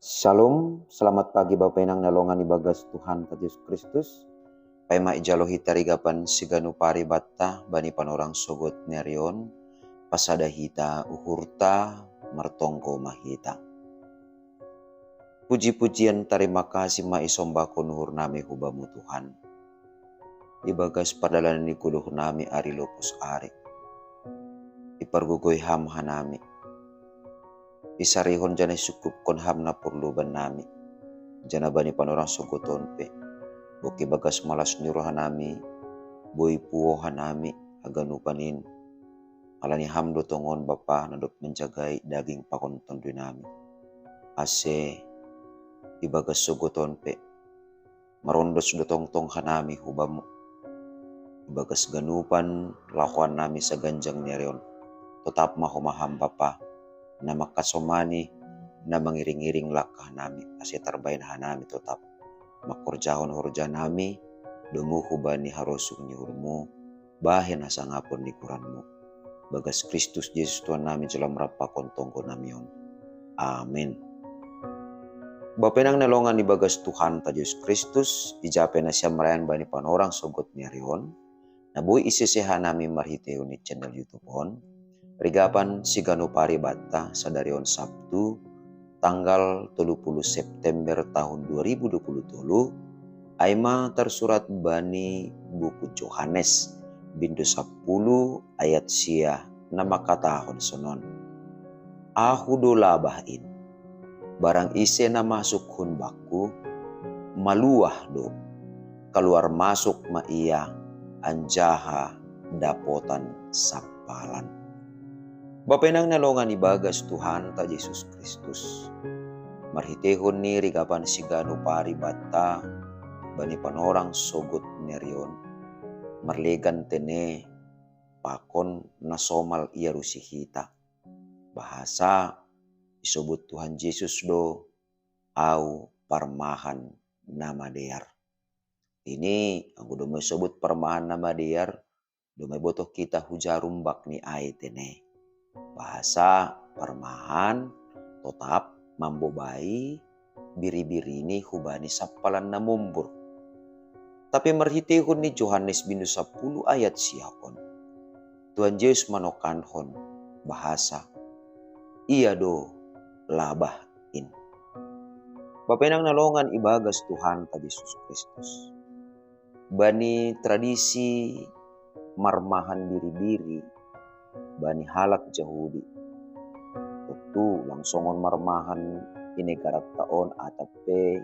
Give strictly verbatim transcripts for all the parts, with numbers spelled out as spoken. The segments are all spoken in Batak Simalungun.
Shalom, selamat pagi Bapa Inang na longan ibagas Tuhan ta Jesus Kristus. Paima ijalo hita rigapan siganu paribatta bani panorang sogot nerion, pasada hita uhurta, martonggo mahita. Puji-pujian tarima kasih ma isombako nuhur nami hubamu Tuhan. Ibagas pardalanan ni goluh nami ari lopus ari. Ipargogoi ham hanami. Isarihon jana isukupkon ham na porlu bannami. Jana bani panorang sogoton pe. Boki bagas malas ni rohanami, boi puo hanami, haganupan in. Alani ham do tongon Bapa na dob menjagai daging pakon tondui nami. Ase ibagas sogoton pe. Marondos do tongtong hanami hubamu. Ibagas ganupan lahoan nami saganjang ni ari on. Totap ma homa ham Bapa, na mangkasomani, na mangiring-iring langkah nami, ase tarbahen hanami totap. Mangkorjahon horja nami, domu hubani harosung ni uhurmu, bahen hasangapon ni goranmu. Bagas Kristus Jesus Tuhan nami jalo am rap pakon tonggo nami on. Amin. Bapa Inang na longan ibagas Tuhan ta Jesus Kristus, ijape nasiam marayan bani panorang sogot ni ari on, na boi isese hanami marhitehon ni channel YouTube on, rigapan siganu paribatta sadari on Sabtu, tanggal tolu puluh September tahun dua ribu dua puluh tolu, ai ma tarsurat bani buku Johannes, bindu sapuluh ayat sia na mangkatahon sonon. Ahu do labah in. Barang ise na masuk hun Bakku, maluah do, kaluar masuk ma ia, anjaha dapotan sampalan. Bapa Inang na longan ibagas Tuhan ta Jesus Kristus. Marhitehon ni rigapan siganu paribatta bani panorang sogot ni ari on, marlegan tene pakon na somal iarusi hita. Bahasa isobut Tuhan Jesus do, Au parmahan na madear. Ini anggo domai isobut parmahan na madear, domai botoh hita hujarum bak ni ai tene. Bahasa parmahan totap mambobai biri-birini hubani sampalan na mombur. Tapi marhitehon ni Johannes bindu sapuluh ayat sia on, Tuhan Jesus manokankon bahasa, ia do labah in. Bapa Inang na longan ibagas Tuhan ta Jesus Kristus. Bani tradisi marmahan biri-biri bani halak Jahudi. Tontu lang songon marmahan i negaranta on atap pe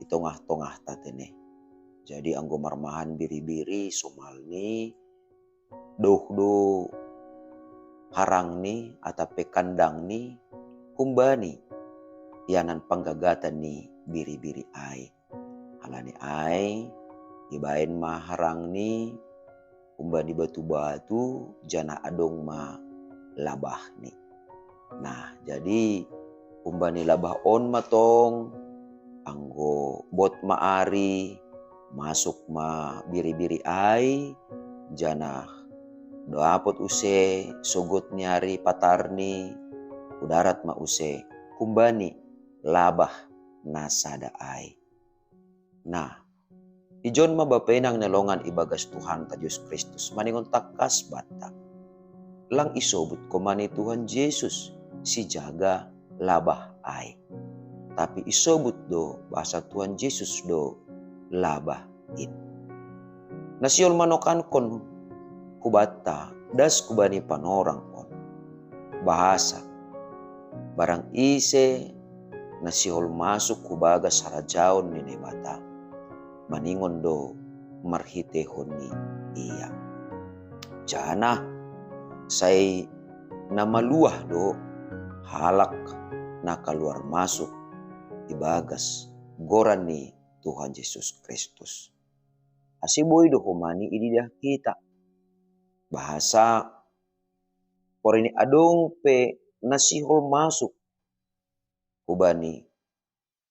i tongah-tongahta tene. Jadi anggo marmahan biri-biri somalni, douh do harangni atap pe kandangni humbani ianan panggagatan ni biri-biri ai. Halani ai ibaen ma harangni humbani batu-batu, janah adong ma labahni. Nah, jadi humbani labah on ma tong, anggo bot ma ari, masuk ma biri-biri ai, janah dapot use sogot ni ari patarni, hudarat ma use humbani labah na sada ai. Nah, ijon ma Bapa Inang na longan ibagas Tuhanta Jesus Kristus maningon tangkas banta. Lang isobut koma ni Tuhan Jesus sijaga labah ai. Tapi isobut do bahasa Tuhan Jesus do labah in. Na sihol manokankon hubanta das hubani panorang on. Bahasa, barang ise na sihol masuk hubagas harajaon ni Naibata, maningon do marhitehon ni ia. Janah sai na maluah do halak na kaluar masuk ibagas goran ni Tuhan Jesus Kristus. Ase boi do homa ni ididah hita. Bahasa porini adong pe na sihol masuk hubani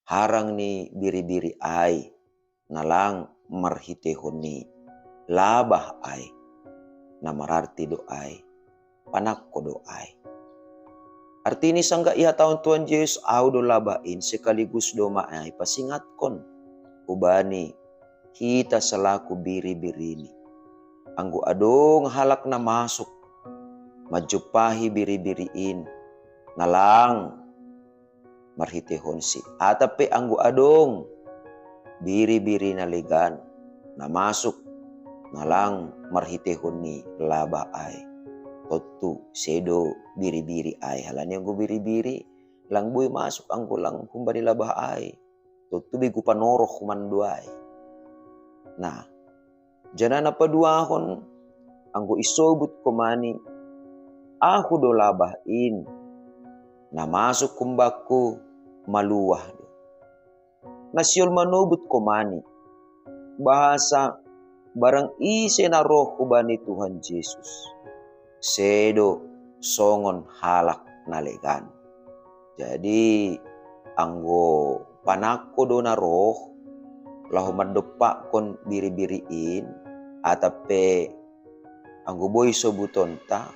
harang ni biri-biri ai, na lang marhitehon ni labah ai, na mararti do ai, panangko do ai. Artini sangga iha tahun Tuhan Yesus au do labah in sekaligus do ma ai pasingatkon ubani hita selaku biri-birini. Anggo adong halak na masuk manjumpahi biri-biri in, na lang marhitehon si. Atap pe anggo adong biri-biri na legan na masuk, na lang marhitehon ni labah ai, tontu sedo biri-biri ai. Halani anggo biri-biri lang boi masuk anggo lang humbani labah ai, tontu begu panoroh human do ai. Nah, janah na paduahon, anggo isobut komani, ahu do labah in, na masuk humbakku maluah do. Na siol manobut komani, bahasa barang ise na roh hubani Tuhan Yesus, sedo songon halak na legan. Jadi anggo panangko do na roh laho mandompakkon biri-biri in, atap pe anggo boi sobutonta,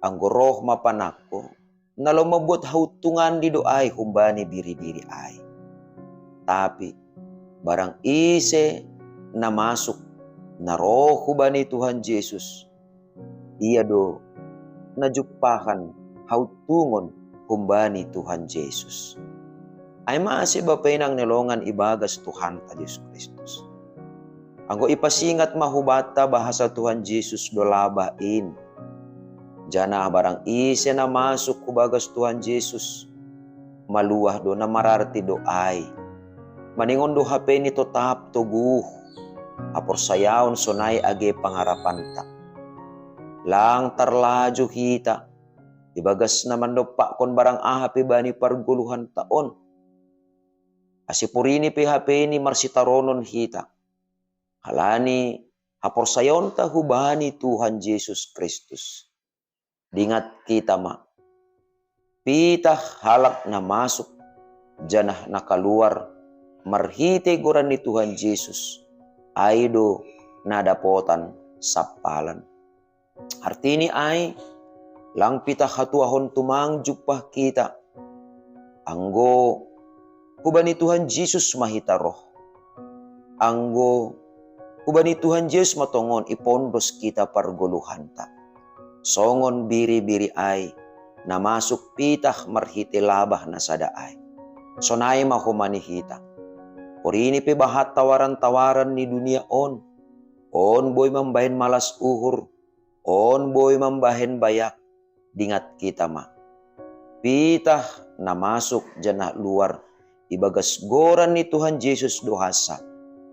anggo roh ma panangko, na laho mambuat hauntunganni do ai humbani biri-biri ai. Tapi barang ise na masuk, na roh hubani Tuhan Yesus, ia do na jumpahan hauntungon humbani Tuhan Yesus. Ai mase Bapa inang ni longan ibagas Tuhanta Yesus Kristus. Anggo ipasingat ma hubanta bahasa Tuhan Yesus do labah in, janah barang ise na masuk hubagas Tuhan Yesus, maluah do, na mararti do ai, maningon do hape ni totap toguh haporsayaon sonai age pangarapanta. Lang tarlaju hita ibagas na mandompakkon barang aha pe bani pargoluhanta on. Ase porini pe hape ni marsitaronon hita halani haporsayaonta hubani Tuhan Yesus Kristus. Dingat hita ma, pitah halak na masuk janah na kaluar marhite goran ni Tuhan Yesus, ai do na dapotan sampalan. Artini ai, lang pitah hatuahon tumang jumpah hita, anggo hubani Tuhan Yesus ma hita roh. Anggo hubani Tuhan Yesus ma tongon ipondos hita pargoluhanta, songon biri-biri ai na masuk pitah marhite labah na sada ai. Sonai ma homani hita. Porini pe bahat tawaran-tawaran ni dunia on, on boi mambahen malas uhur, on boi mambahen bayak, dingat hita ma, pitah na masuk janah luar ibagas goran ni Tuhan Yesus do hansa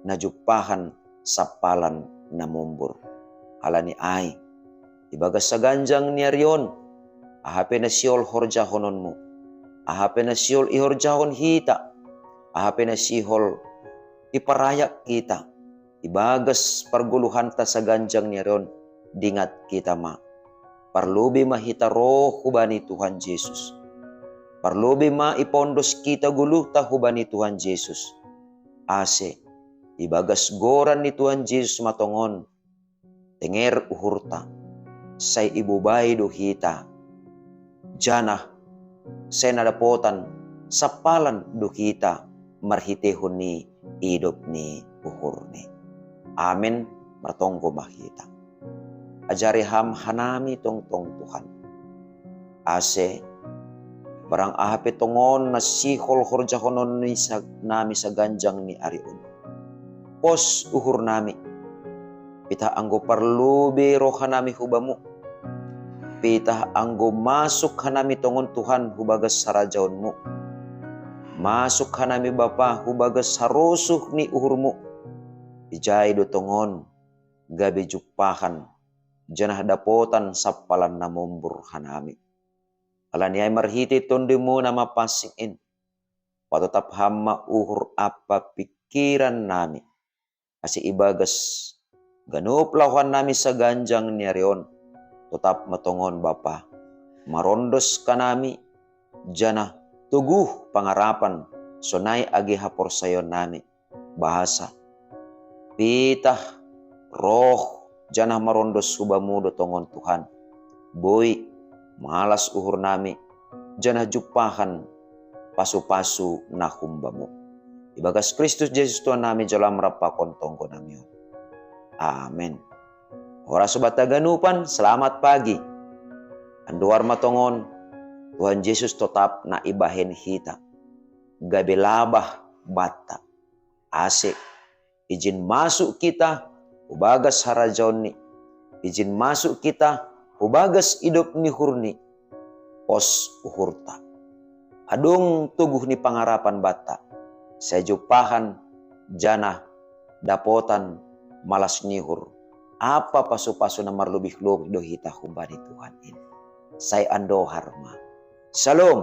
na jumpahan sampalan na mombur. Halani ai, ibagas saganjang ni ari on, aha pe na siol horjahononmu, aha pe na siol ihorjahon hita, aha pe na sihol iparayak hita ibagas pargoluhanta saganjang ni ari on, dingat hita ma, parlobei ma hita roh hubani Tuhan Yesus. Parlobei ma ipondos hita goluhta hubani Tuhan Yesus, ase ibagas goran ni Tuhan Yesus ma tongon tenger uhurta, sai ibobai do hita, janah sai na dapotan sampalan do hita marhitehon ni idop ni uhurni. Amen. Martonggo ma hita. Ajari Ham hanami tongtong, Tuhan, ase barang aha pe tongon na sihol horjahonon ni sa-, nami saganjang ni ari on, pos uhurnami. Pitah anggo parlobei rohanami hu Bamu, pitah anggo masuk hanami tongon, Tuhan, hubagas harajaonMu, masuk hanami, Bapa, hubagas harosuh ni uhurMu, ijai do tongon gabe jumpahan janah dapotan sampalan na mombur hanami. Halani ai marhite TondiMu na mapansing in, patotap Ham ma uhur ampa pingkirannami, ase ibagas ganup lahoannami saganjang ni ari on, totap ma tongon, Bapa, marondos hanami, janah toguh pangarapan sonai age haporsayaonnami, bahasa pitah roh janah marondos hu Bamu do tongon, Tuhan, boi malas uhurnami, janah jumpahan pasu-pasu na humbamu. Ibagas Kristus Jesus Tuhan nami, jalo Am rap pakon tonggo nami on. Amen. Horas sobat haganupan, selamat pagi. Andohar ma tongon, Tuhan Jesus totap na ibahen hita, gabe labah banta. Ase, ijin masuk kita hubagas harajaonni, ijin masuk kita hubagas idop ni uhurni, pos uhurta. Adong toguh ni pangarapan banta, sai jumpahan janah dapotan malas ni uhur ampa pasu-pasu na marlobih-lobih do hita humbani Tuhan in. Sai andohar ma. Shalom.